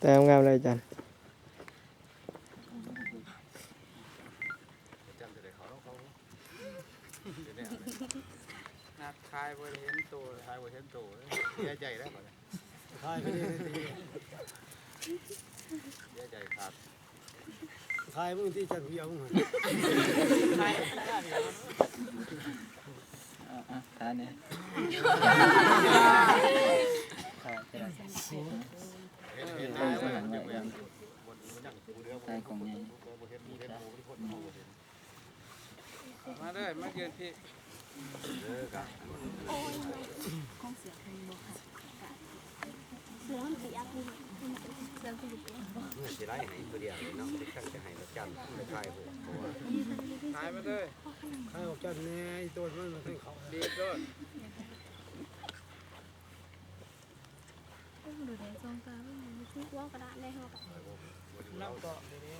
ແຕ້ມງາມເລີຍອາຈານ. ນັດຖ່າຍບໍ່ໄດ້ເຫັນໂຕ ຖ່າຍບໍ່ເຫັນໂຕ ເສຍໃຈແລ້ວບັດນີ້ ຖ່າຍໄປເລີຍ ເສຍໃຈຄັກ ຖ່າຍມຶງທີ່ຈັນວຽວມຶງ ຖ່າຍແດ່ ຖ່າຍຂອງໃຫຍ່ ມາເດີ ມາຢືນພີ້ ເສືອມັນປຽກຢູ່ ເສືອມັນປຽກ ເມື່ອຊິໄລ່ໃຫ້ຜູ້ດຽວເນາະ ຕັ້ງໃຈໃຫ້ລະຈັນໄປຖ່າຍຮູບ ເພາະວ່າຖ່າຍມາເດີ ຖ່າຍອອກຈັນແດ່ ອີໂຕນມັນມັນເປັນເຂົາ ດີໂຕນ ຫົວກະດານໄດ້ເຮົາກະ ນັບເກາະເດ້